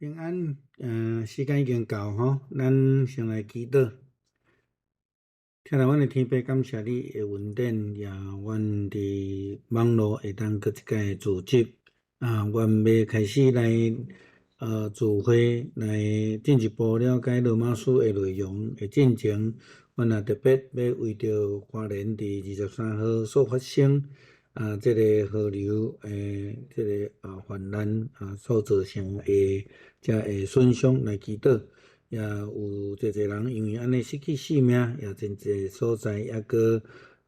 平安，時間已經到吼，咱先來祈禱。疼愛阮的天父，感謝你的恩典，也阮佇網路會當閣一擺聚集。啊，阮欲開始來聚會來進一步了解羅馬書的內容的進前，阮也特別欲為著花蓮佇23號所發生啊，這个河流的這个泛濫啊所造成的這个損傷來祈禱，也有濟濟人因為按呢失去性命，也真濟所在猶閣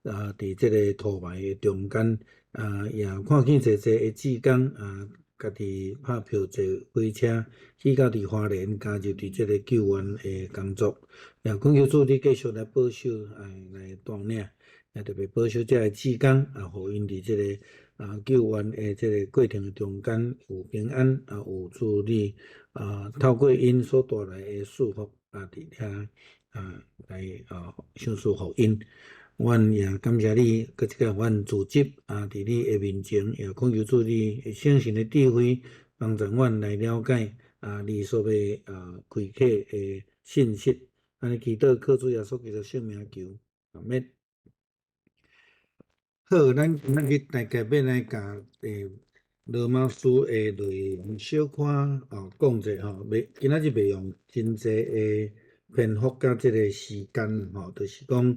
啊佇這个塗埋的中間，啊也看見濟濟的志工啊，家己拍票坐火車去到佇花蓮，加入佇這个救援的工作，也懇求主你繼續來保守，來帶領。也特別保守這个志工，啊，予𪜶佇這个救援的這个過程中間有平安，啊，有主你透過𪜶所帶來的祝福，啊，佇遐來賞賜予𪜶。阮也感謝你，閣這个阮組織啊，佇你的面前，也懇求主你聖神的智慧，幫助阮來了解你所欲開啟的信息。按呢祈禱，靠主耶穌基督聖名求，阿們。好，咱今仔日大概欲來共羅馬書的內容小可講者吼，袂今仔日袂用真濟的篇幅佮這个時間吼，就是講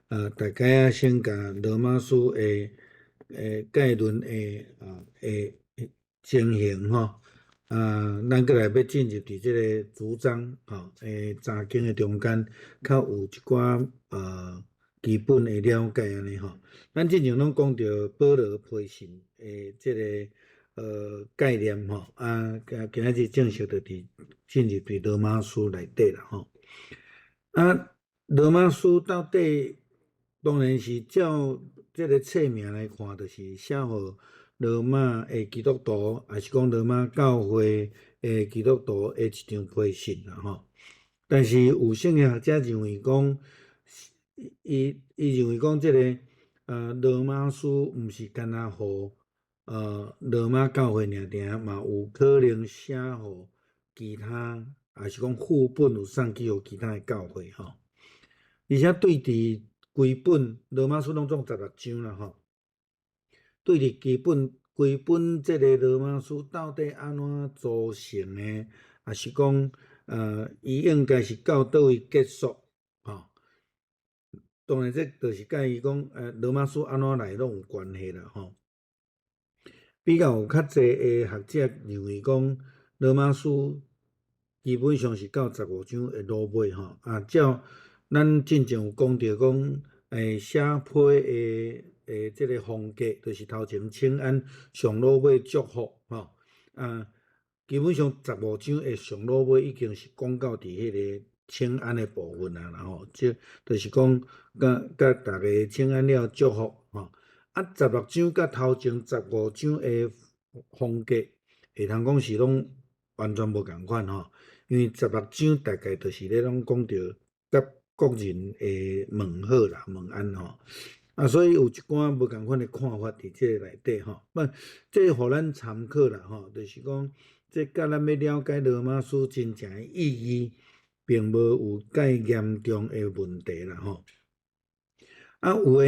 大概仔先共羅馬書的概論的情形吼，啊，咱閣來欲進入佇這个主章吼的查經的中間，較有一寡基本的了解按呢吼。咱之前攏講著保羅批信的這个概念吼，啊，今仔日正式就佇進入佇羅馬書內底啦吼。啊，羅馬書到底當然是照這个冊名來看，就是寫予羅馬的基督徒，抑是講羅馬教會的基督徒的一張批信啦吼。但是有聖經學者認為講，伊認為講這个羅馬書毋是干焦予羅馬教會爾爾，嘛有可能寫予其他，抑是講副本有送去予其他的教會吼。而且對佇規本羅馬書攏總16章啦吼，對佇基本規本這个羅馬書到底按怎組成的，抑是講伊應該是到佗位結束吼？當然，這就是佮伊講，羅馬書按怎來攏有關係啦吼。比較有較濟的學者認為講，羅馬書基本上是到15章的落尾吼。啊，照咱進前有講著講，寫批的這个風格，就是頭前請安，上落尾祝福吼。啊，基本上十五章的上落尾已經是講到佇彼个請安的部分啊啦吼，這就是講，佮逐家請安了祝福吼。啊，16章佮頭前十五章的風格，會通講是攏完全無仝款吼。因為十六章大概就是咧攏講著佮各人的問好啦、問安吼。啊，所以有一寡無仝款的看法佇這个內底吼。不，這予咱參考啦吼，就是講，這佮咱欲了解羅馬書真正的意義，並無有蓋嚴重的問題啦吼。啊，有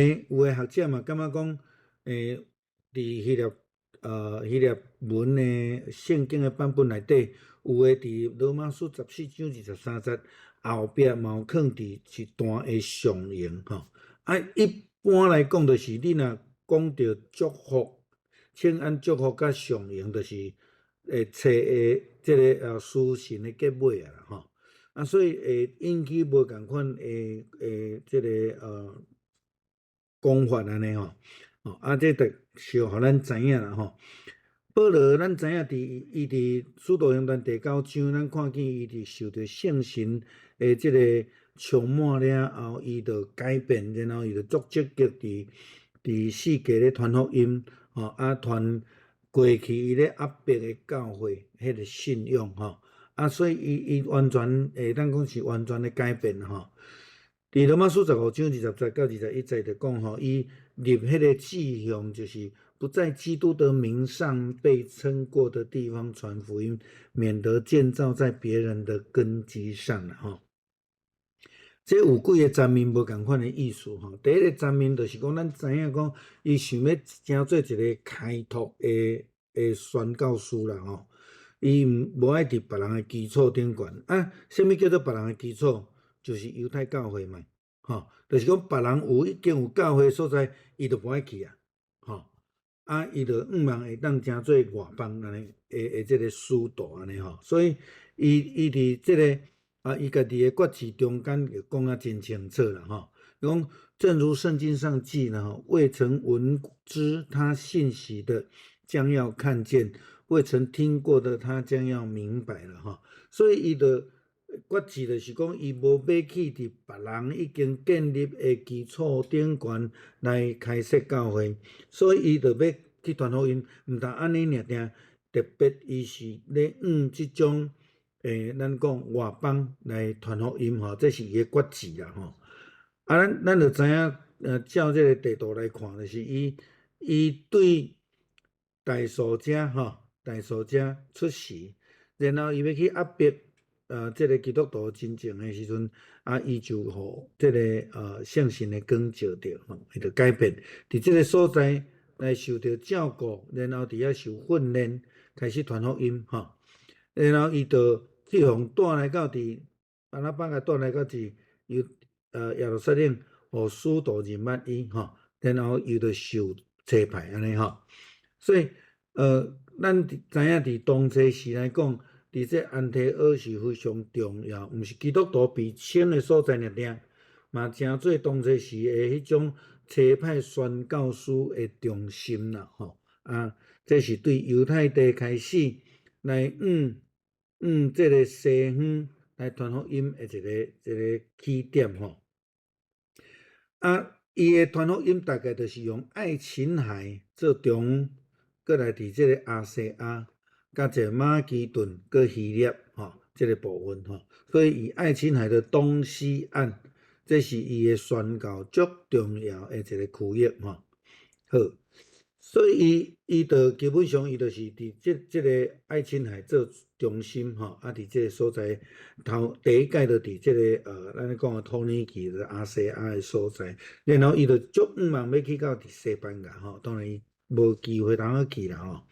的學者嘛感覺講，佇希臘文的聖經的版本內底，有的佇羅馬書14章23節後壁嘛有囥佇一段的上行吼。啊，一般來講，就是你若講著祝福、請安祝福佮上行，就是冊的這个書信的結尾啊吼。啊，所以會引起無仝款的這个講法按呢吼。哦，啊，這就小予咱知影啦吼。保羅，咱知影佇伊佇使徒行傳第九章，咱看見伊佇受著聖神的這个充滿了後，伊就改變，然後伊就足積極佇世界咧傳福音，吼，啊，傳過去伊咧壓迫的教會彼个信仰吼。啊，所以伊完全會當講是完全的改變吼。佇羅馬書15章20節到21節就講吼，伊立彼个志向就是不在基督的名上被稱過的地方傳福音，免得建造在別人的根基上了吼。這有幾个層面無仝款的意思吼。第一个層面就是講，咱知影講，伊想欲成做一个開拓的宣教師啦吼。伊無愛佇別人的基礎頂懸啊。啥物叫做別人的基礎？就是猶太教會嘛，吼，就是講別人有已經有教會所在，伊就無愛去啊，吼。啊，伊就向望會當成做外邦按呢的這个使徒按呢吼。所以伊佇這个啊，伊家己的決志中間就講啊真清楚啦吼。伊講正如聖經上記呢吼，未曾聞知他信息的，將要看見；未曾聽過的，他將要明白了吼。所以伊就決志就是講，伊無欲去佇別人已經建立的基礎頂懸來開設教會，所以伊就欲去傳福音。毋但按呢爾爾，特別伊是咧向這種咱講外邦來傳福音吼，這是伊的決志啦吼。啊，咱就知影，照這個地圖來看，就是伊對大數遮吼，大數遮出席，然後伊欲去壓迫這個基督徒真正的時陣，啊，伊就予這个聖神的光照著吼，伊就改變，佇這个所在來受著照顧，然後佇遐受訓練，開始傳福音吼，然後伊就去予帶來到佇巴拿巴共帶來到佇耶路撒冷，予使徒認捌伊吼，然後伊就受差派按呢吼，所以咱知影佇當初時來講，佇這安提阿是非常重要，毋是基督徒被稱的所在爾爾，嘛成做當初時的彼種差派宣教師的中心啦吼。啊，這是對猶太地開始來向這个西方來傳福音的一个起點吼。啊，伊的傳福音大概就是用愛琴海做中，閣來佇這个亞細亞。佮這馬其頓、閣希臘吼，這个部分吼，所以以愛琴海的東西岸，這是伊的宣教足重要的一个區域吼。好，所以伊就基本上伊就是佇這个愛琴海做中心吼，啊，佇這个所在頭第一擺就佇這个咱咧講的土耳其、亞細亞的所在，然後伊就足向望欲去到佇西班牙吼，當然伊無機會通好去啦吼。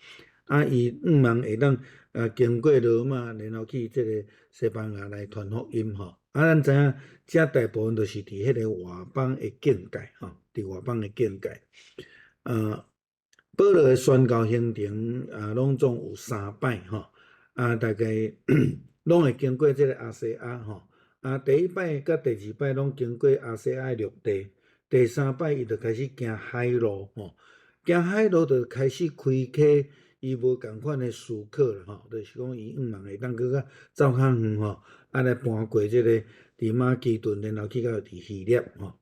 啊，伊向望會當經過羅馬，然後去這个西班牙來傳福音吼。啊，咱知影，遮大部分都是佇彼个外邦的境界吼，佇外邦的境界。保羅的宣教行程啊，攏總有三擺吼，啊，大概攏會經過這个亞細亞吼。啊，第一擺佮第二擺攏經過亞細亞陸地，第三擺伊就開始行海路吼，行海路就開始開啟伊無仝款的思考啦吼，就是講伊向望會當閣較走較遠吼，啊來搬過這个佇馬其頓，然後去到佇希臘吼。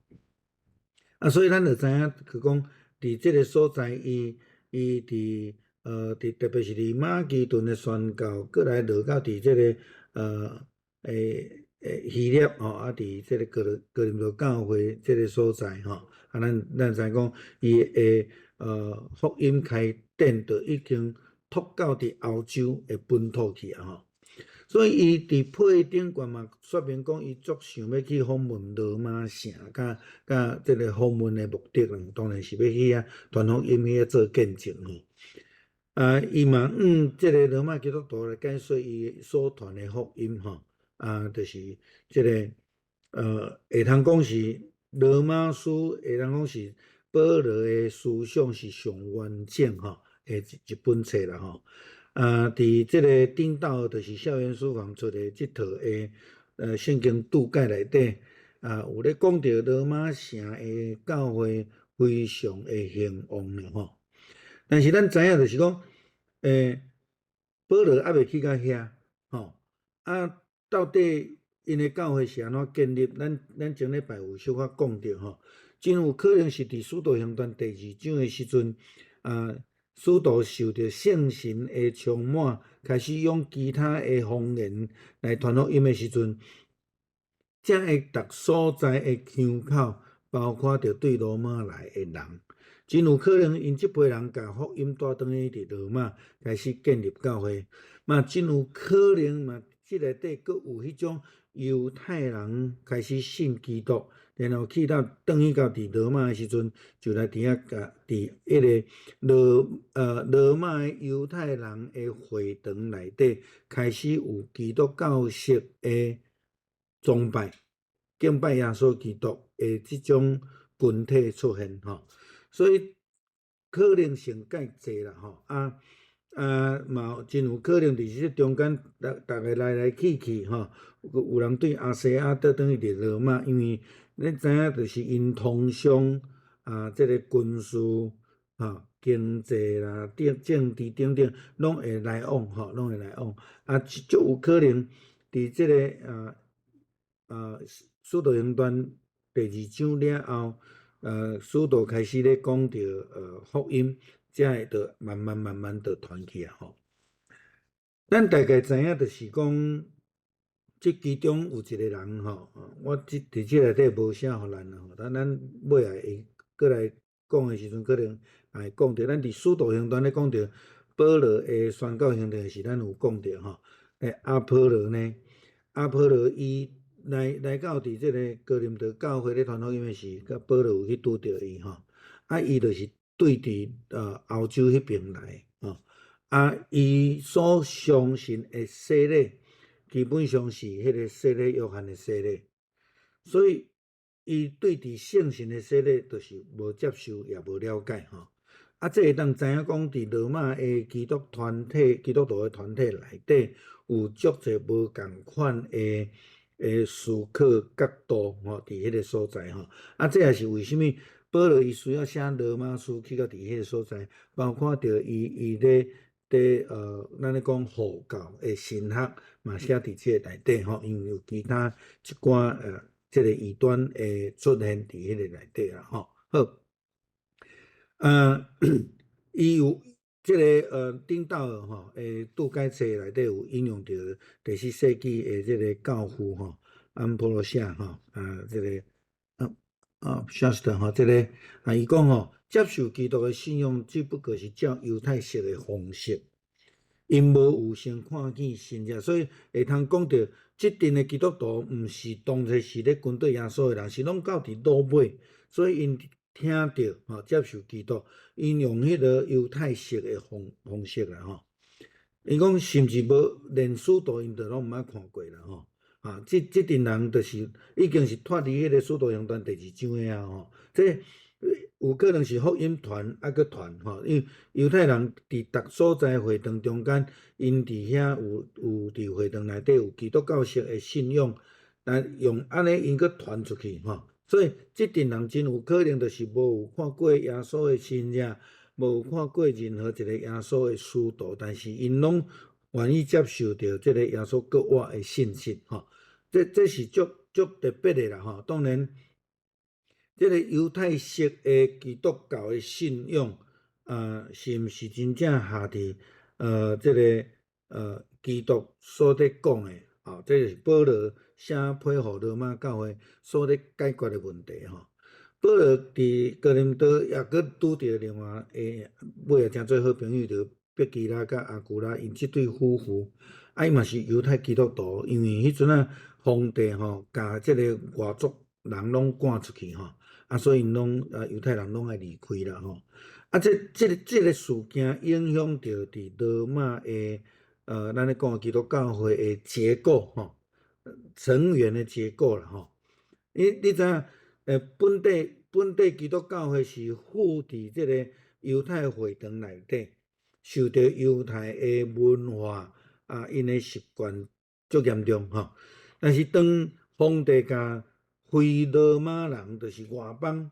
啊，所以咱就知影，去講佇這个所在，伊佇特別是佇馬其頓的宣教，閣來落到佇這个希臘吼，啊，佇這个哥林多教會這个所在吼，啊，咱知講伊的福音開展就已經拓到佇歐洲的本土去啊吼，所以伊佇批頂懸嘛，說明講伊足想欲去訪問羅馬城，佮這个訪問的目的啦，當然是欲去遐傳福音，去遐做見證吼。啊，伊嘛向這个羅馬基督徒來解說伊所傳的福音吼，啊，就是這个會通講是羅馬書，會通講是保羅的思想是上完整吼的一本冊啦吼。啊，佇這个頂斗就是校園書房出的這套的聖經注解內底，啊，有咧講著羅馬城的教會非常的興旺啦吼。但是咱知影就是講，保羅猶未去到遐吼，啊，到底𪜶的教會是按怎建立？咱前禮拜有小可講著吼，真有可能是佇使徒行傳第二章的時陣，啊，使徒受著聖神的充滿，開始用其他的方言來傳福音的時陣，才會逐所在的腔口，包括著對羅馬來的人。真有可能𪜶這批人共福音帶轉去佇羅馬開始建立教會，嘛真有可能嘛，這內底閣有彼種猶太人開始信基督，然後去到轉去到佇羅馬的時陣，就來佇遐共佇彼个羅馬的猶太人的會堂內底開始有基督教式的崇拜，敬拜耶穌基督的這種群體出現吼，所以可能性蓋濟啦吼，啊嘛真有可能佇這中間，逐逐个來來去去吼，有人對亞細亞倒轉去佇羅馬，因為咱知影就是𪜶通商啊，這个軍事吼、經濟啦、政治等等，攏會來往吼，攏會來往。啊，足有可能佇這个使徒行傳第二章了後，使徒開始咧講著福音，才會著慢慢慢慢著傳去啊吼。咱大概知影，就是講，這其中有一个人吼，我這佇這內底無寫予咱吼，但咱尾仔會閣來講的時陣，可能會講著。咱佇使徒行傳咧講著保羅的宣教行動時，咱有講著吼。阿波羅呢？阿波羅伊來到佇這个哥林多教會咧傳福音的時，佮保羅有去拄著伊吼。啊，伊就是對佇歐洲彼爿來吼。啊，伊所相信的洗禮，基本上是彼个洗禮約翰的洗禮，所以伊對佇聖神的洗禮，就是無接受也無了解吼。啊，這會當知影講，佇羅馬的基督團體、基督徒的團體內底，有足濟無仝款的思考角度吼，佇彼个所在吼。啊，這也是為啥物保羅伊需要寫羅馬書去到佇彼个所在，包括著伊咧咱咧講護教的神學嘛寫佇這个內底吼，因為有其他一寡這个異端會出現佇彼个內底啦吼。好，伊有這个頂頭吼，注解冊內底有引用著第四世紀的這个教父吼，安波羅西吼，啊，這个Schuster 吼，這个啊，伊講吼，接受基督的信仰，只不過是照猶太式的方式，𪜶無有先看見神跡，所以會通講著，這陣的基督徒毋是當初是咧跟隨耶穌的人，是攏到佇落尾，所以𪜶聽著吼，接受基督，𪜶用彼个猶太式的方式啦吼。伊講甚至無連使徒𪜶都攏毋捌看過啦吼。啊，這陣人就是已經是脫離彼个使徒行傳第二章的啊吼。這有可能是福音傳啊閣傳吼，因為猶太人佇逐所在會堂中間，𪜶佇遐有佇會堂內底有基督教式的信仰，但用按呢𪜶閣傳出去吼。所以這陣人真有可能就是無有看過耶穌的神跡，無有看過任何一个耶穌的使徒，但是𪜶攏願意接受著這个耶穌復活的信息吼。這是足足特別的啦吼。當然，這个猶太式的基督教的信仰，是毋是真正合佇這个基督所咧講的？哦，這是保羅寫批予羅馬教會所咧解決的問題吼。保羅佇哥林多也閣拄著另外的尾仔成做好朋友，著百基拉佮亞居拉𪜶這對夫婦，啊，伊嘛是猶太基督徒，因為彼陣仔皇帝吼，共這个外族人攏趕出去吼，啊，所以𪜶攏猶太人攏愛離開啦吼。啊，這個事件影響著佇羅馬的咱咧講基督教會的結構吼，成員的結構啦吼。你知影？本地基督教會是附佇這個猶太會堂內底，受著猶太的文化啊，𪜶的習慣足嚴重吼。但是當皇帝共非羅馬人，就是外邦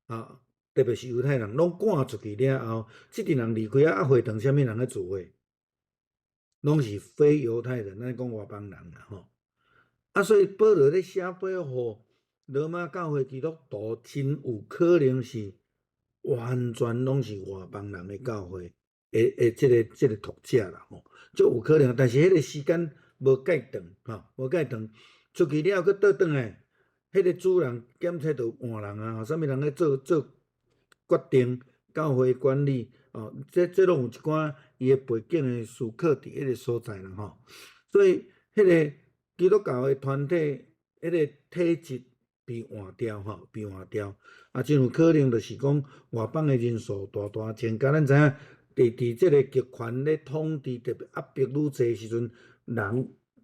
啊，特別是猶太人，攏趕出去了後，這陣人離開啊，啊會堂啥物人咧聚會？攏是非猶太人，咱講外邦人啦吼。啊，所以保羅咧寫批予羅馬教會基督徒，真有可能是完全攏是外邦人的教會的這個讀者啦吼，足有可能。但是彼个時間無蓋長吼，無蓋長，出去了後，閣倒轉來，彼個主人檢測就換人啊，啥物人咧做決定，教會管理哦，這攏有一寡伊的背景的思考佇彼个所在啦吼。所以，彼个基督教的團體，彼个體質被換掉吼，被換掉。啊，真有可能就是講外邦的人數大大增加。咱知影，佇這个極權咧統治特別壓迫愈濟時陣，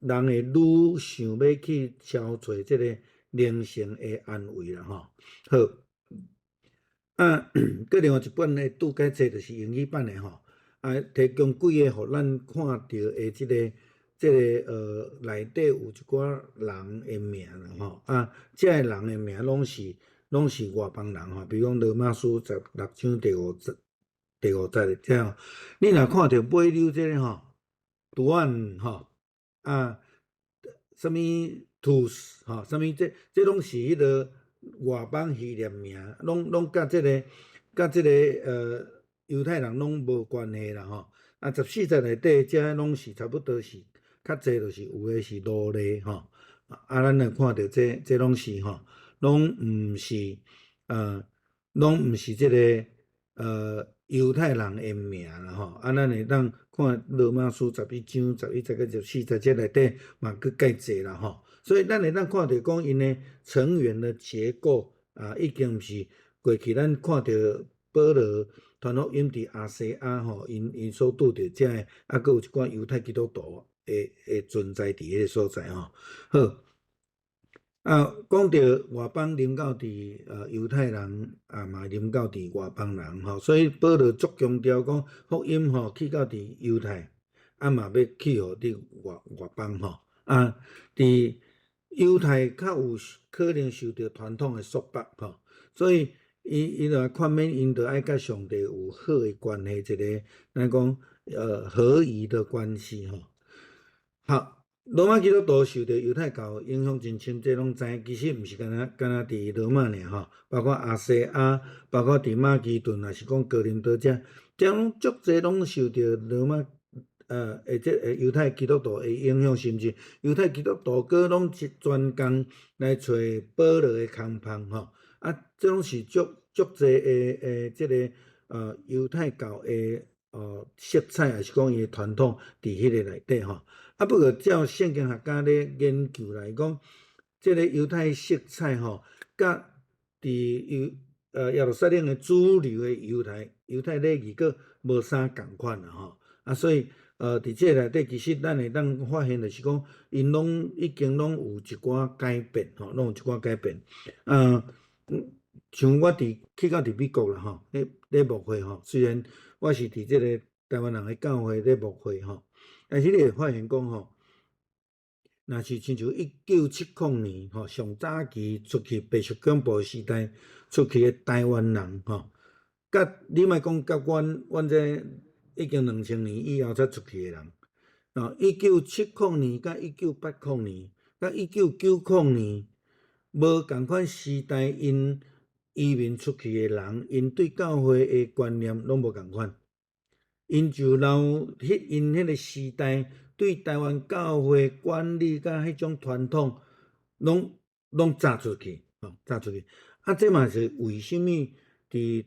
人會愈想欲去搜揣這个靈性的安慰啦吼。好，啊，閣另外一本的注解冊就是英語版的吼，啊，提供幾个予咱看著的這個內底有一寡人的名啦吼，啊，這个人的名攏是外邦人吼，比如講羅馬書16章第五節這樣，你若看著尾溜這个吼，圖案吼，啊，啥物圖斯吼，啥物這攏是彼个外邦希臘名，攏佮這個猶太人攏無關係啦吼。啊，14節內底這攏是差不多是較濟，就是有的是奴隸吼。啊，咱來看著這攏是吼，攏毋是這个猶太人的名啦吼。啊，咱會當看羅馬書11章11節到14節，這內底嘛閣較濟啦吼。所以咱會當看著講𪜶的成員的結構啊，已經毋是過去咱看著保羅傳福音佇亞細亞吼，𪜶所拄著這个，啊，閣有一寡猶太基督徒的存在佇彼个所在吼。好，啊，講著外邦臨到佇猶太人，啊嘛臨到佇外邦人吼，所以保羅足強調講福音吼去到佇猶太，啊嘛欲去予佇外邦吼，啊，佇猶太較有可能受著傳統的束縛吼，所以伊若勸勉𪜶，著愛佮上帝有好的關係，一个咱講合宜的關係吼。好，羅馬基督徒受著猶太教影響真深，這攏知。其實毋是干焦佇羅馬爾吼，包括亞細亞，包括佇馬其頓，抑是講哥林多遮，這攏足濟攏受著羅馬或者猶太基督徒的影響，甚至猶太基督徒閣攏專工來揣保羅的空縫吼。啊，這攏是足足濟的這个猶太教的色彩，抑是講伊的傳統佇彼个內底吼。啊，不過照聖經學家咧研究來講，這个猶太色彩吼，佮佇耶路撒冷的主流的猶太禮儀閣無啥仝款啦吼。啊，所以佇這內底，其實咱會當發現，就是講，𪜶攏已經攏有一寡改變吼，攏有一寡改變。像我佇去到佇美國啦吼，咧牧會吼，雖然我是佇這个台灣人的教會咧牧會吼，但是你會發現講吼，若是親像1970年吼，上早期出去白色恐怖時代出去的台灣人吼，佮你莫講佮阮這已經2000年以後才出去的人，啊，1970年佮1980年，佮1990年，無仝款時代，𪜶移民出去的人，𪜶對教會的觀念攏無仝款，𪜶就留彼𪜶彼个時代對台灣教會管理佮彼種傳統，攏炸出去，吼，炸出去。啊，這嘛是為啥物佇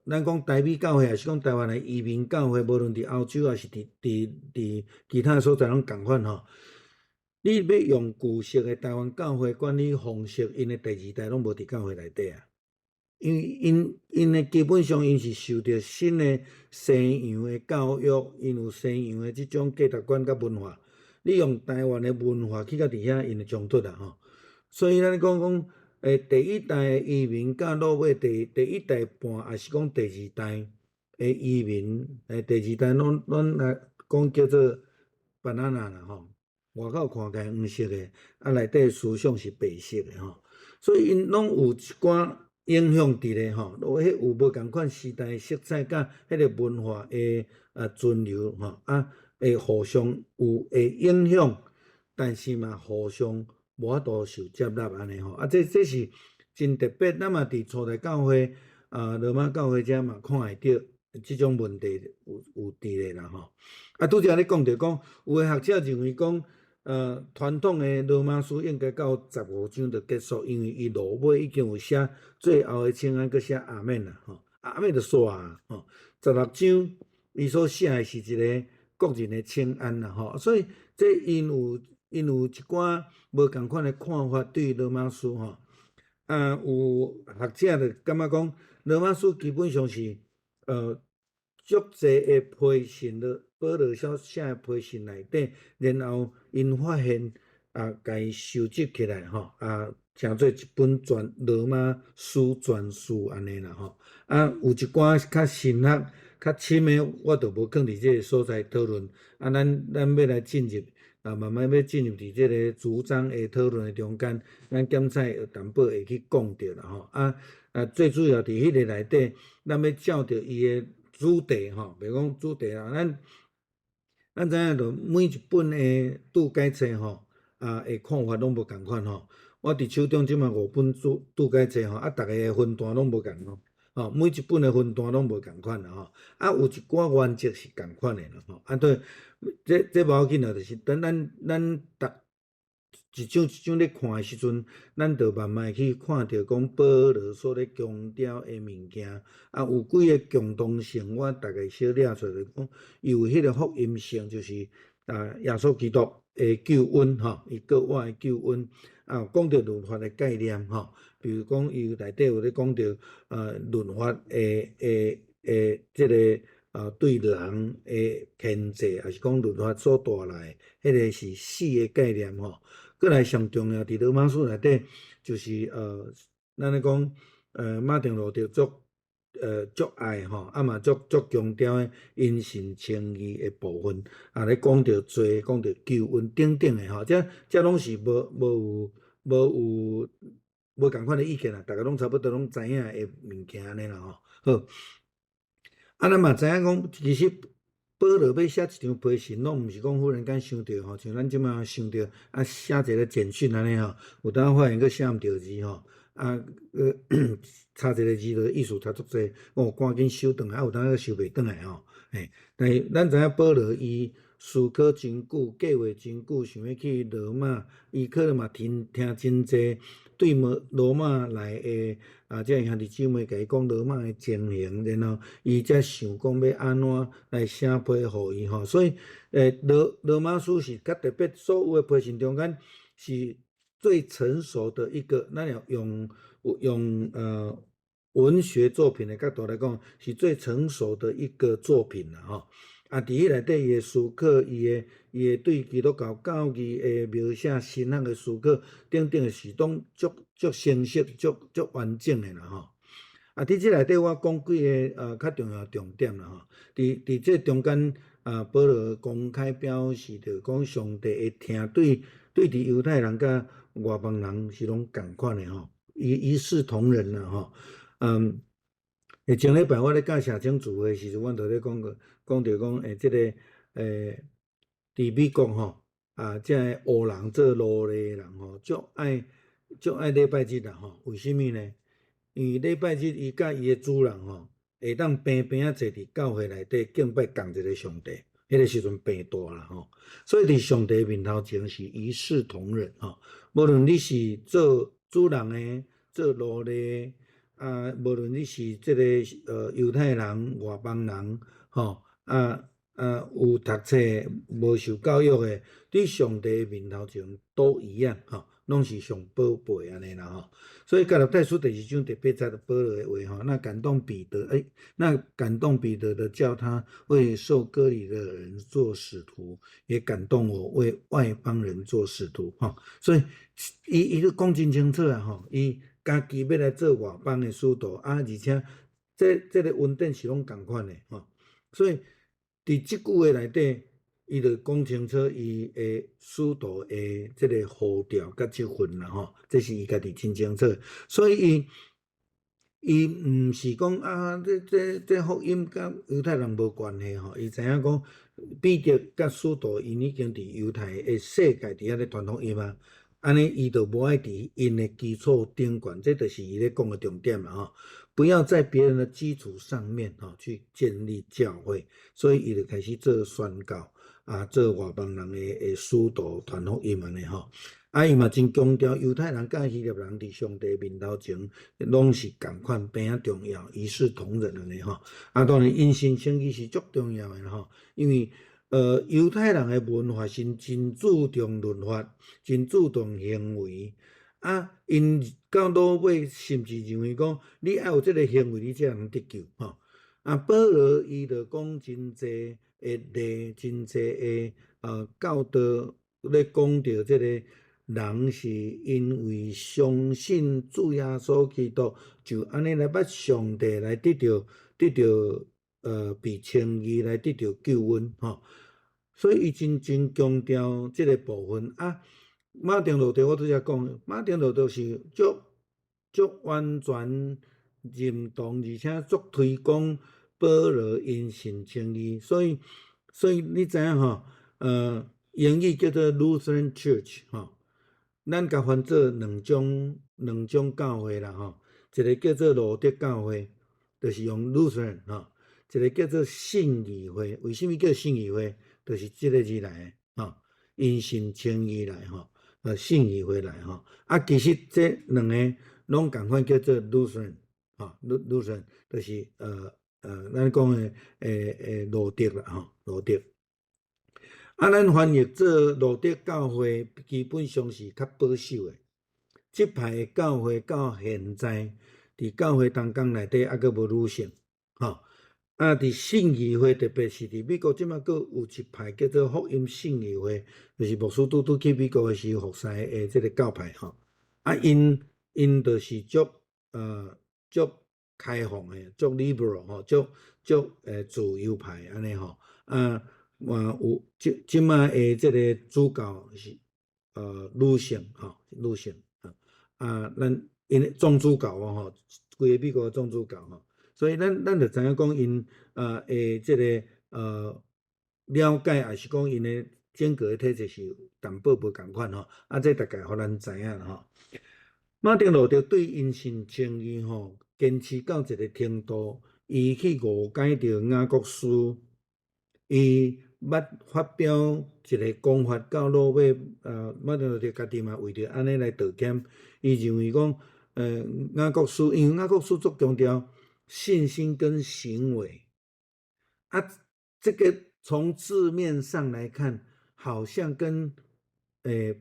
咱講台美教會，抑是講台灣的移民教會，無論佇歐洲，抑是佇其他所在攏仝款吼。你欲用舊式的台灣教會管理方式，𪜶的第二代攏無佇教會內底啊。因為𪜶的基本上，𪜶是受著新的西洋的教育，𪜶有西洋的這種價值觀佮文化。你用台灣的文化去到佇遐，𪜶會衝突啊吼。所以咱講講，第一代移民佮落尾第一代半，抑是講第二代的移民，第二代攏咱來講叫做 banana 啦吼。外口看起來黃色的，啊內底思想是白色的吼。所以𪜶攏有一寡影響佇咧吼，彼有無仝款時代色彩佮彼个文化的存留吼，啊會互相有會影響，但是嘛互相無法度受接納按呢吼，啊這是真特別，咱嘛佇初代教會啊羅馬教會遮嘛看會著這種問題有佇咧啦吼。啊拄才咧講著講，有的學者認為講，傳統的羅馬書應該到15章就結束，因為伊落尾已經有寫最後的請安，閣寫阿們啦吼。啊，按呢就煞啊，吼，16章伊所寫的是一个個人的請安啦，吼，所以這𪜶有一寡無仝款的看法對羅馬書吼，啊，有學者就感覺講羅馬書基本上是足濟的批信的保羅所寫的批信內底，然後𪜶發現啊，共伊收集起來吼，啊，成做一本全羅馬書全書按呢啦吼。啊，有一寡較深學、較深的，我就無囥佇這个所在討論。啊，咱欲來進入啊，慢慢欲進入佇這个主張的討論的中間，咱檢採有淡薄會去講著啦吼。啊，最主要佇彼个內底，咱欲照著伊的主題吼，袂講主題啦，咱知影著每一本的注解冊吼，啊，的看法攏無仝款吼。我佇手中這馬五本注解冊吼，啊，逐个的分段攏無仝咯，吼，每一本的分段攏無仝款啦吼。啊，有一寡原則是仝款的啦吼。啊，對，這無要緊啦，就是等咱逐一章一章咧看的時陣，咱就慢慢去看著講保羅所咧強調的物件，啊，有幾个共同性，我大概小掠出來講，伊有彼个福音性，就是啊，耶穌基督的救恩吼，伊閣我的救恩，啊，講著律法的概念吼，比如講伊內底有咧講著律法的這个啊對人的牽制，抑是講律法所帶來的彼个是死的概念吼。閣來上重要，佇羅馬書內底，就是咱咧講，馬丁路德足愛吼，啊嘛足強調的因信稱義的部分，啊咧講著罪，講著救恩等等的吼，這攏是無仝款的意見啦，逐家攏差不多攏知影的物件按呢啦吼。好，啊咱嘛知影講，其實保羅欲寫一張批信，攏毋是講忽然間想著吼，像咱這馬想著啊寫一个簡訊按呢吼，有當發現閣寫毋著字吼，啊差一个字就意思差足濟，哦趕緊收轉來，啊有當閣收袂轉來吼，嘿，但是咱知影保羅伊思考真久，計劃真久，想欲去羅馬，伊可能嘛聽真濟對羅馬來的啊，這兄弟姊妹共伊講羅馬的情形，然後伊才想講欲按怎來寫批予伊吼，所以羅馬書是較特別，所有的批信中間是最成熟的一個，咱若用文學作品的角度來講，是最成熟的一個作品啦吼。啊，佇彼內底伊的思考，伊的對基督教教義的描寫、神學的思考等等，是攏足清晰、足完整的啦吼。啊，佇這內底我講幾个較重要重點啦吼。佇這中間啊，保羅公開表示著講上帝的疼對佇猶太人佮外邦人是攏仝款的吼，一視同仁啦吼。嗯，前禮拜我咧教社青聚會時陣，阮就咧講過，講著講這个佇美國吼，啊，這个黑人做奴隸的人吼，足愛禮拜日啦吼。為啥物呢？因為禮拜日伊佮伊的主人吼，會當平平仔坐佇教會內底敬拜仝一个上帝，彼个時陣病大啦吼。所以佇上帝面頭前是一視同仁吼，無論你是做主人的、做奴隸的，啊，無論你是這个猶太人、外邦人，吼，啊，有讀冊、無受教育的，佇上帝面頭前都一樣吼，攏是上寶貝按呢啦吼。所以加拉太書第二章第八節保羅的話吼，那感動彼得，那感動彼得的，叫他為受割禮的人做使徒，也感動我為外邦人做使徒，吼。所以伊都講真清楚啊，吼，伊家己欲來做外邦的使徒，啊，而且這个恩典是攏仝款的，吼。所以佇這句話內底，伊就講清楚伊的使徒的這个呼召佮職分啦，吼，這是伊家己真清楚。所以伊毋是講啊，這福音佮猶太人無關係吼，伊知影講彼得佮使徒𪜶已經佇猶太的世界佇遐咧傳福音啊，按呢伊就無愛佇𪜶的基礎頂懸，這就是伊咧講的重點啦吼。不要在別人的基礎上面吼去建立教會，所以伊就開始做宣告。啊，做外邦人的使徒傳福音按呢吼。啊，伊嘛真強調猶太人佮希臘人佇上帝面頭前攏是仝款平仔重要，一視同仁按呢吼。啊，當然因信稱義是足重要的吼，因為猶太人的文化是真注重律法，真注重行為。啊，𪜶到落尾甚至認為講，你愛有這个行為，你才通得救吼。啊，保羅伊就講真濟的例，真濟的教導咧講著這个人是因為相信主耶穌基督，就按呢來捌上帝來得著被稱義來得著救恩吼。所以伊真真強調這个部分啊。馬丁路德我拄才講，馬丁路德是足足完全認同，而且足推廣保羅因信稱義，所以你知影吼？英語叫做 Lutheran Church 吼，咱共翻做兩種教會啦吼，一个叫做路德教會，就是用 Lutheran 吼，一个叫做信義會。為啥物叫信義會？就是這个字來的吼，因信稱義來吼。信義會來吼，啊，其實這兩個攏仝款叫做 Lutheran，吼，Lutheran 就是咱講的路德啦吼，路德。啊，咱翻譯做路德教會，基本上是較保守的。這派的教會到現在，佇教會同工內底猶閣無女性，吼。啊，佇信義會，特別是佇美國，這馬閣有一派叫做福音信義會，就是牧師拄拄去美國的時候服侍的這个教派吼。啊，𪜶就是足開放的，足 liberal 吼，足足自由派按呢吼。啊，嘛有這這馬的這个主教是女性吼，女性啊。啊，咱𪜶總主教哦吼，規个美國總主教吼。所以咱就知影講𪜶的這个了解，抑是講𪜶的整個的體制是有淡薄無仝款吼。啊，這大概予咱知影吼。馬丁路德對因信稱義吼，堅持到一个程度，伊去誤解著雅各書，伊捌發表一个講法，到落尾，馬丁路德家己嘛為著按呢來道歉。伊認為講，雅各書，因為雅各書足強調信心跟行為，啊，這个從字面上來看，好像跟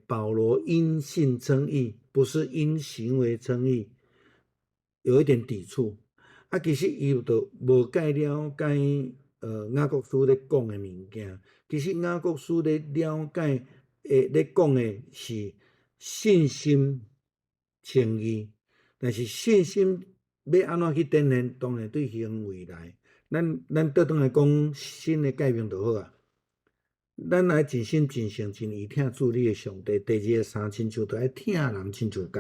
保羅因信稱義，不是因行為稱義，有一點抵觸。啊，其實伊就無蓋了解雅各書咧講的物件。其實雅各書咧了解咧講的是信心稱義，但是信心欲按怎去展現？當然對行為來。咱倒轉來講新的誡命就好啊。咱愛盡心盡性盡意疼主你的上帝。第二个相親像著愛疼人親像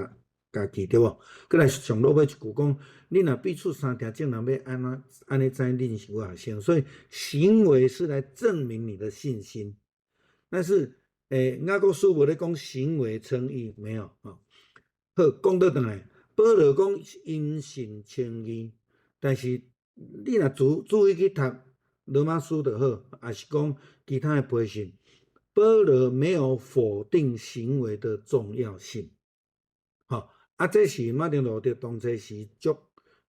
家己，對無？閣來上落尾一句講，你若彼此相疼，眾人欲按怎按呢知恁是我學生？所以行為是來證明你的信心。但是，雅各書無咧講行為稱義，沒有啊。好，講倒轉來，保羅講因信稱義，但是你若注意去讀羅馬書就好，抑是講其他的批信，保羅沒有否定行為的重要性。吼，啊，這是馬丁路德當初時足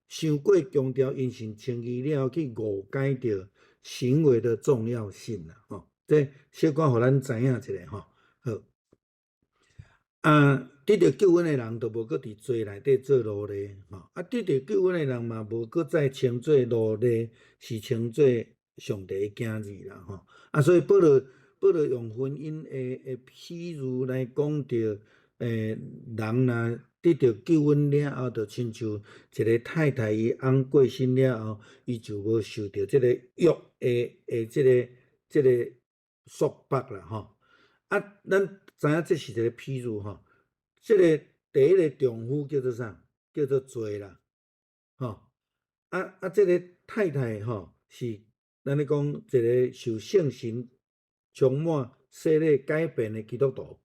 傷過強調因信稱義了後，去誤解著行為的重要性啦。吼，這小可予咱知影一下吼。好，啊，得著救恩的人，就無閣佇罪內底做奴隸，吼。啊，得著救恩的人嘛，無閣再稱做奴隸，是稱做上帝的囝兒啦，吼。啊，所以保羅用婚姻的譬喻來講著，人若得著救恩了後，就親像一个太太伊翁過身了後，伊就無受著這个約的這个束縛啦，吼。啊，咱知影這是一个譬喻，吼。這个第一个丈夫叫做啥？叫做罪啦，吼。啊，這个太太吼，是咱咧講一个受聖神充滿、洗禮改變的基督徒，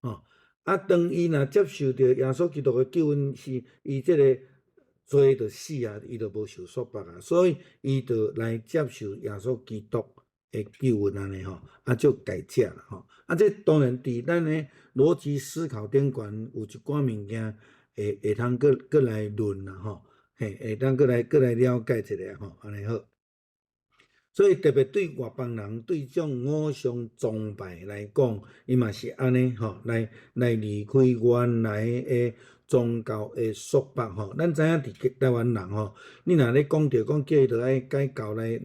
吼。啊，當伊若接受著耶穌基督的救恩，是伊這个罪就死啊，伊就無受束縛啊，所以伊就來接受耶穌基督。的救恩按呢吼，啊足解釋啦吼。啊，這當然佇咱的邏輯思考頂懸有一寡物件會通閣來論啦吼，嘿，會當閣來了解一下吼，按呢好。所以特別對外邦人，對這種偶像崇拜來講，伊嘛是按呢吼，來離開原來的宗教的束縛吼。咱知影佇台灣人吼，你若咧講著講叫伊著愛改教來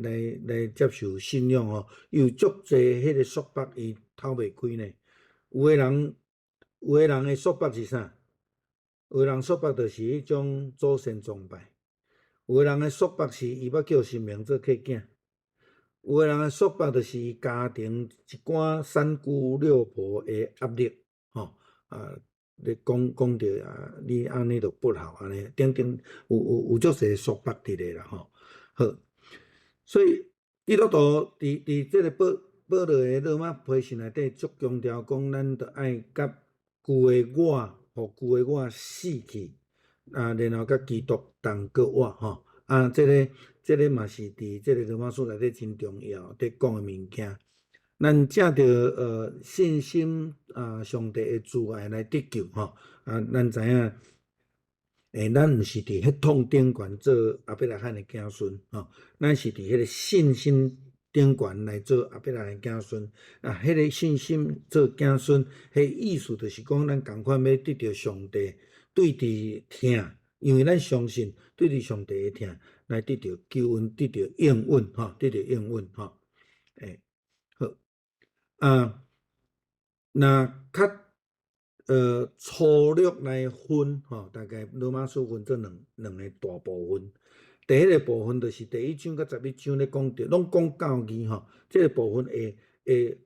接受信仰吼，有足濟彼個束縛，伊透袂開呢。有的人的束縛是啥？有的人束縛就是彼種祖先崇拜，有的人的束縛是伊欲叫神明做契囝。有的人的束縛就是伊家庭一寡三姑六婆的壓力，吼啊，咧講講著啊，你按呢就不好按呢，等等，有足濟束縛佇咧啦，吼。好，所以基督徒佇這個保羅的羅馬批信內底足強調講，咱著愛佮舊的我，予舊的我死去，啊，然後佮基督同閣活，吼。啊，這個嘛是佇這個羅馬書內底真重要，佇講的物件。咱藉著信心啊，上帝的慈愛來得救吼。啊，咱知影，咱毋是佇血統頂懸做亞伯拉罕的子孫吼，咱是佇彼個信心頂懸來做亞伯拉罕的子孫。啊，彼個信心做子孫，彼意思就是講，咱仝款欲得著上帝對佇疼，因為咱相信對佇上帝的疼來得著救恩，得著應允吼，得著應允吼。好，啊，若較粗略來分吼，大概羅馬書分做兩個大部分。第一個部分就是第一章佮11章咧講著，攏講教義吼，這個部分會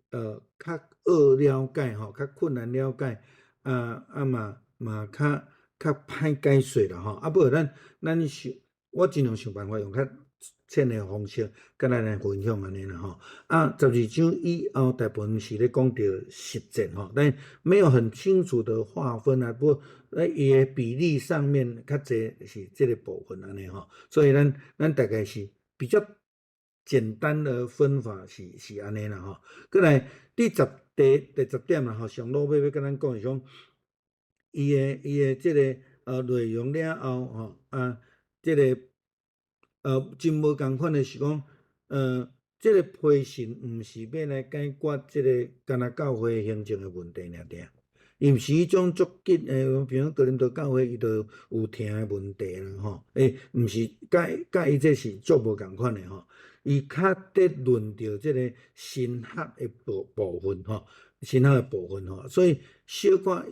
較惡了解吼，較困難了解，啊啊嘛較歹解說啦吼。啊，不過咱想，我盡量想辦法用較淺的方式，佮咱來分享按呢啦吼。啊，12章以後大部分是咧講著實踐吼，但沒有很清楚的劃分啊。不過咧伊的比例上面較濟是這個部分按呢吼，所以咱大概是比較簡單的分法是按呢啦吼。閣來第十點啦吼，上落尾欲佮咱講是講，伊的這個內容了後吼，啊，這個真無仝款的是講，這個批信毋是欲來解決這個干焦教會行政的問題爾爾，伊毋是彼種足緊的，比如講哥林多教會伊就有疼的問題啦吼，毋是，佮伊這是足無仝款的吼，伊較佇論著這個神學的部分吼，神學的部分吼，所以小可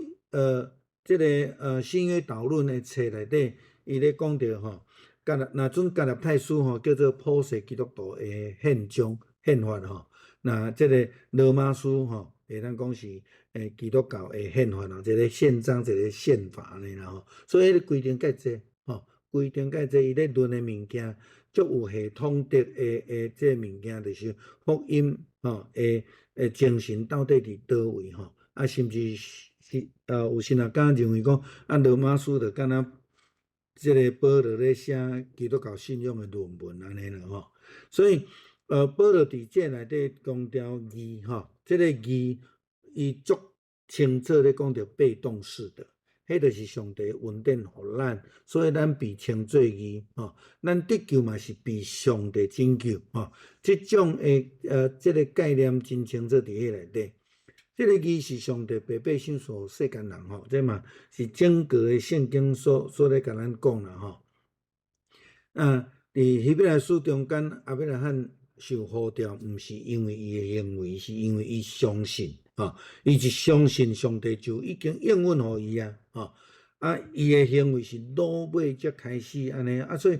這個新約導論的冊內底，伊咧講著吼，若準加拉太書吼，叫做普世基督徒的憲章憲法吼，若這個羅馬書吼，會當講是基督教的憲法啦，一個憲章，一個憲法按呢啦吼，所以彼個規定較濟吼，規定較濟，伊咧論的物件，足有系統的這個物件，就是福音吼的精神到底佇佗位吼，啊，甚至是有時若敢認為講，啊，羅馬書就敢若這個保羅咧寫基督教信仰的論文按呢啦吼，所以保羅佇這內底強調義吼，這個義伊足清楚咧講著被動式的，彼就是上帝恩典予咱，所以咱被稱做義吼，咱得救嘛是被上帝拯救吼，這種的這個概念真清楚佇彼內底。這個義是上帝白白賞賜世間人吼，這嘛是整個的聖經所咧共咱講啦吼。啊，佇希伯來書中間，亞伯拉罕受呼召，毋是因為伊的行為，是因為伊相信吼，伊一相信上帝就已經應允予伊啊，吼。啊，伊的行為是落尾才開始按呢，啊，所以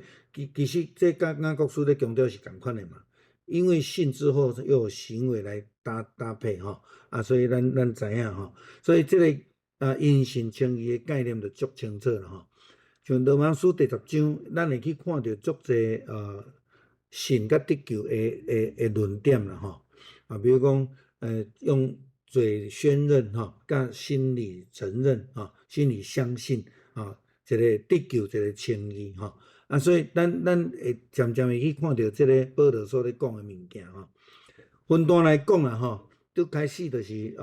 其實這佮雅各書咧強調是仝款的嘛。因為信之後又有行為來搭配吼，啊，所以咱知影吼，所以這個啊因信稱義的概念就足清楚啦吼。像羅馬書第10章，咱會去看著足濟信佮得救的論點啦吼。啊，比如講用嘴宣認吼，佮心裡承認吼，心裡相信啊，一個得救，一個稱義吼。啊，所以咱會漸漸會去看著這個保羅所咧講的物件吼。分段來講啦吼，拄開始就是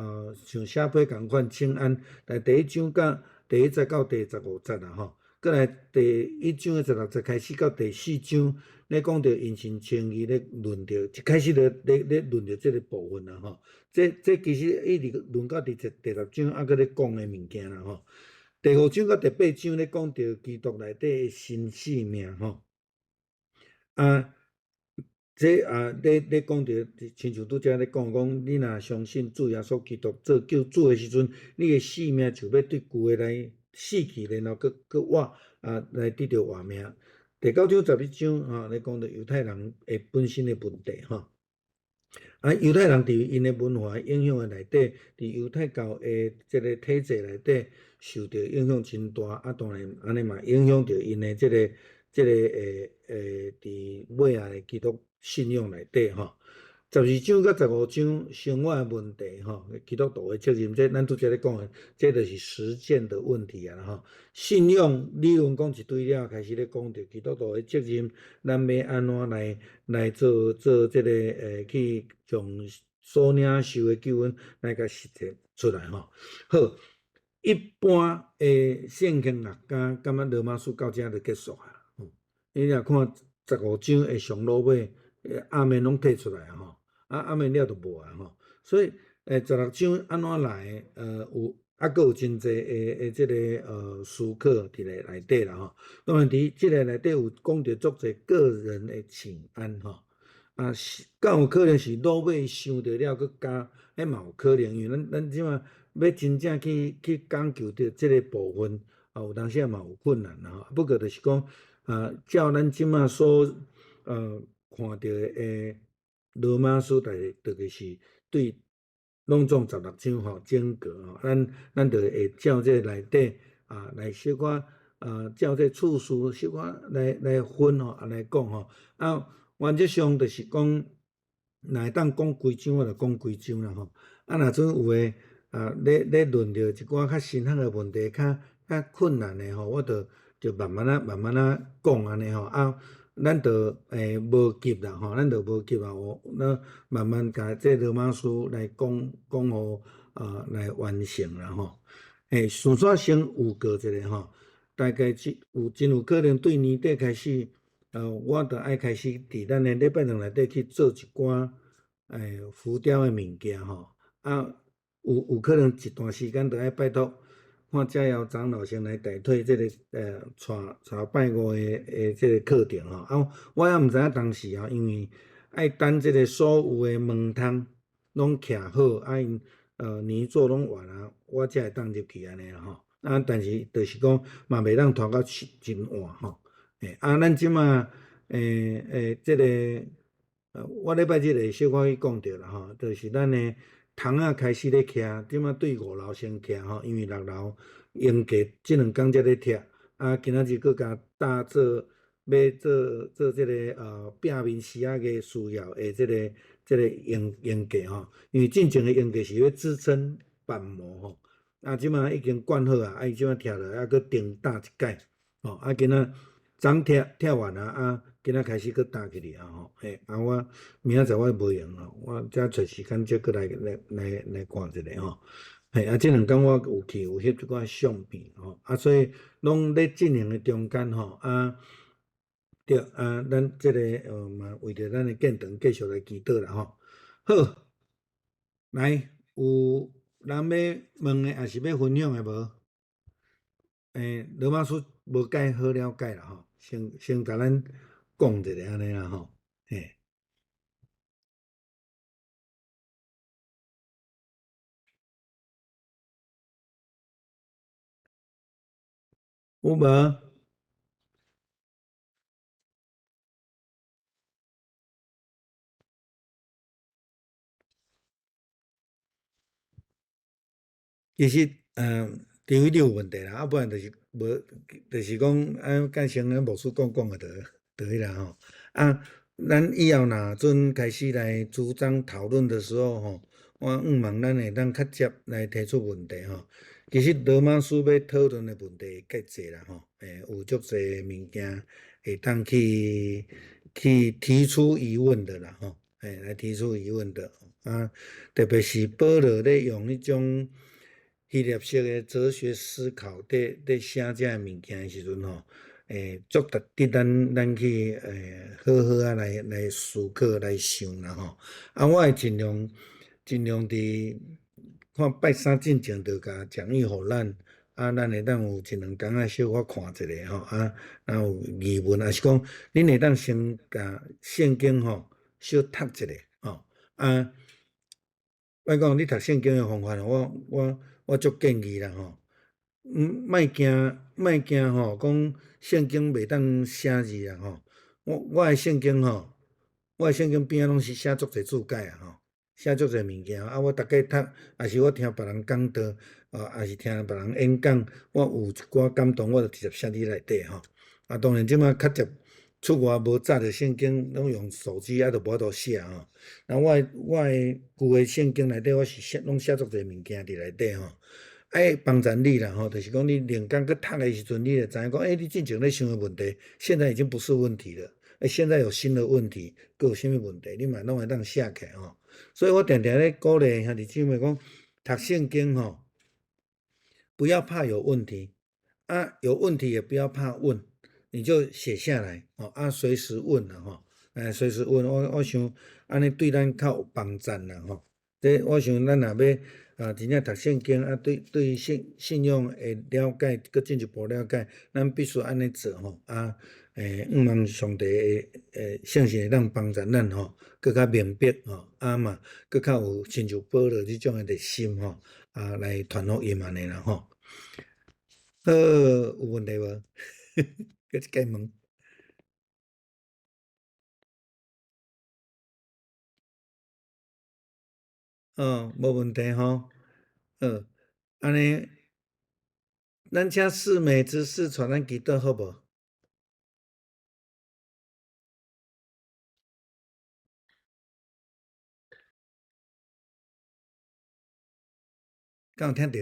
像寫批仝款請安，來第一章甲第一節到第15節啦吼，閣來第一章的十六節開始到第四章，咧講著因信稱義咧論著，一開始咧咧咧論著這个部分啦吼。這其實一直論到佇第十章，猶閣咧講的物件啦吼。第五章到第八章咧講著基督內底的新生命吼。啊，這啊咧咧講著，親像拄才咧講講，你若相信主耶穌基督做救主的時陣，你的生命就欲對舊的來死去，然後閣閣活啊，來得著活命。第九章、11章吼，咧講著猶太人的本身的問題吼。啊，猶太人佇𪜶的文化影響的內底，佇猶太教的這个體制內底受著影響真大，啊，當然按呢嘛影響著𪜶的這个佇尾仔的基督信仰內底吼。12章佮15章生活的問題吼，基督徒的責任，這咱拄才咧講的，這就是實踐的問題啊吼。信仰理論講一堆了，開始咧講著基督徒的責任，咱欲按怎來來做做這个去將所領受的救恩來共實踐出來吼。好，一般的聖經學家感覺羅馬書到遮就結束啊。你若看十五章的上落尾，阿們攏提出來吼。啊，阿們了就無啊吼，所以十六章按怎來？有猶閣有真濟的這个思考佇咧內底啦吼。當然佇這个內底有講著足濟個人的請安吼。啊，是敢有可能是落尾想著了閣加，彼嘛有可能，因為咱這馬欲真正去去講究著這个部分，啊，有當時仔嘛有困難啦吼。不過就是講，啊，照咱這馬所看著的羅馬書，大特別是對攏總十六章吼，整個吼，咱就會照這內底啊來小可啊，照這次序小可來來分吼，啊來講吼。啊，原則上就是講，若會當講規章，我就講規章啦吼。啊，若陣有的啊，咧咧論著一寡較深刻的問題，較較困難的吼，我就就慢慢仔慢慢仔講按呢吼。啊，咱就無急啦吼，咱就無急啊，我咱慢慢共這羅馬書來講講予啊來完成啦吼。順煞先預告一下吼，大概真有真有可能對年底開始，我就愛開始佇咱的禮拜堂內底去做一寡浮雕的物件吼。啊，有可能一段時間就愛拜託看佳瑤長老先來代替這个帶帶拜五的這个課程吼。啊，我猶毋知影當時吼，因為愛等這个所有的門窗攏徛好，啊𪜶泥做攏完啊，我才會當入去按呢啦吼。啊，但是就是講嘛袂當拖到真晚吼。啊，咱這馬這个我禮拜日會小可去講著啦吼，就是咱的窗仔開始咧徛，這馬對五樓先徛吼，因為六樓用過這兩工才咧拆，啊，今仔日閣共搭做欲做做這个壁面施壓的需要的這个這个用用架吼，因為進前的用架是欲支撐板模吼，啊，這馬已經灌好啊，啊，伊這馬拆落來，猶閣重搭一擺，吼，啊，今仔昨拆拆完啊，啊，今仔開始閣搭起來啊吼，嘿，啊，我明仔載我無閒吼，我才揣時間才閣來來來來看一下吼，嘿，啊，這兩工我有去有翕一寡相片吼，啊，所以攏咧進行的中間吼，啊，對，啊，咱這个嘛為著咱的建堂繼續來祈禱啦吼。好，來，有人欲問的，抑是欲分享的無？羅馬書無解好了解啦吼，先先共咱講一下按呢啦吼，嘿。有無？其實，除非你有問題啦，啊，不然就是無，就是講，啊，甲先咱牧師講講個就就彼啦吼。啊，咱以後若陣開始來主張討論的時候吼，我向望咱會當較捷來提出問題吼。其實羅馬書欲討論的問題較濟啦吼，有足濟物件會當去去提出疑問的啦吼。嘿，來提出疑問的啊，特別是保羅咧用彼種希臘式的哲學思考，佇寫這个物件的時陣吼，足值得咱去好好仔來思考來想啦吼。啊，我會盡量佇看拜三進前就共講義予咱，啊，咱會當有一兩工仔小可看一下吼，啊，若有疑問，抑是講恁會當先共聖經吼小讀一下吼，啊，我講你讀聖經的方法，我足建議啦吼，莫驚莫驚吼，講聖經袂當寫字啦吼，我的聖經吼，我的聖經邊仔攏是寫足濟注解啊吼，寫足濟物件，啊，我逐擺讀，抑是我聽別人講道，啊，抑是聽別人演講，我有一寡感動，我就直接寫佇內底吼。啊，當然這馬較捷出外無紮著聖經，攏用手機啊，就無法度寫吼。啊，我的舊的聖經內底，我是寫攏寫足濟物件佇內底吼。愛幫助你啦吼，就是講你靈感閣讀的時陣，你就知影講，欸，你進前咧想的問題，現在已經不是問題了。欸，現在有新的問題，閣有啥物問題，你嘛攏會當寫起來吼。所以我定定咧鼓勵兄弟姊妹講，讀聖經吼，不要怕有問題，啊，有問題也不要怕問，你就寫下來，哦，啊，隨時問啦吼，欸，隨時問，我想按呢對咱較有幫助啦吼。這我想咱若欲啊，真正讀聖經啊，對信仰的了解，閣進一步了解，咱必須按呢做吼，啊，向望上帝的聖神會當幫助咱吼，閣較明白吼，啊嘛，閣較有親像保羅這種的熱心吼，啊，來傳福音按呢啦吼。好，有問題無？閣一擺問。哦，無問題吼。好，按呢，咱請四美執事帶咱祈禱好無？敢有聽著？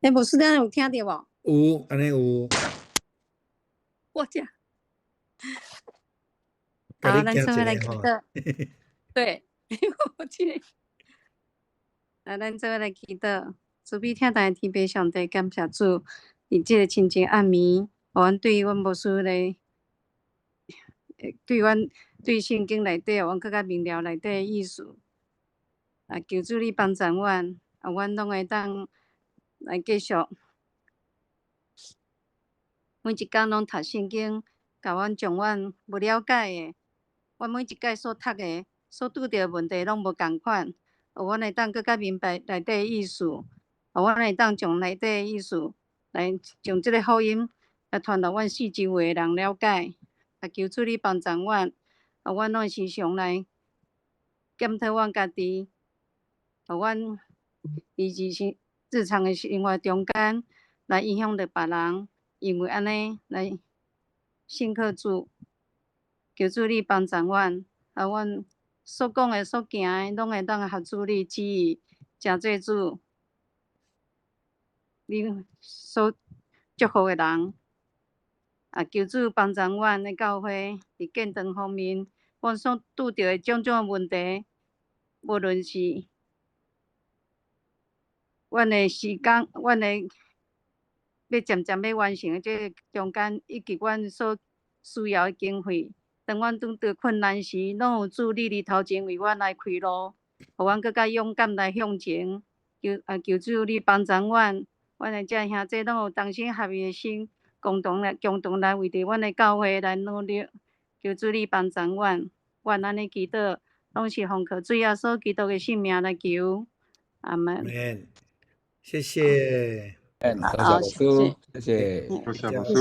欸，牧師，你有聽著無？有，按呢有。我遮。好，咱做伙來祈禱。對，我這個。來，咱做伙來祈禱。慈悲疼愛的天父上帝，感謝主，佇這個清靜暗暝，予阮對阮牧師咧，對阮對聖經內底，予阮閣較明了內底的意思。啊，求主你幫助阮，啊，阮攏會當來繼續。每一工攏讀聖經，共阮將阮無了解的，阮每一擺所讀的、所拄著的問題攏無仝款，予阮會當閣較明白內底的意思，予阮會當將內底的意思來將這个福音來傳予阮四周圍的人了解。啊，求主你幫助阮，予阮攏時常來檢討阮家己，予阮佇日常的生活中間來影響著別人。因為按呢來信靠主，求主你幫助阮，啊，阮所講的、所行的，攏會當合主你旨意，成做主你所祝福的人。啊，求主幫助阮的教會佇建堂方面，阮所拄著的種種的問題，無論是阮的時間，阮的欲漸漸欲完成的這个中間，以及阮所需要的經費，當阮拄著困難時，攏有主你佇頭前為阮來開路，予阮閣較勇敢來向前。求主你幫助阮，阮的這兄弟攏有同心合意的心，共同來為著阮的教會來努力。求主你幫助阮，阮按呢祈禱，攏是奉靠主耶穌基督的聖名來求。阿門。謝謝。多謝牧師，謝謝。多謝牧師。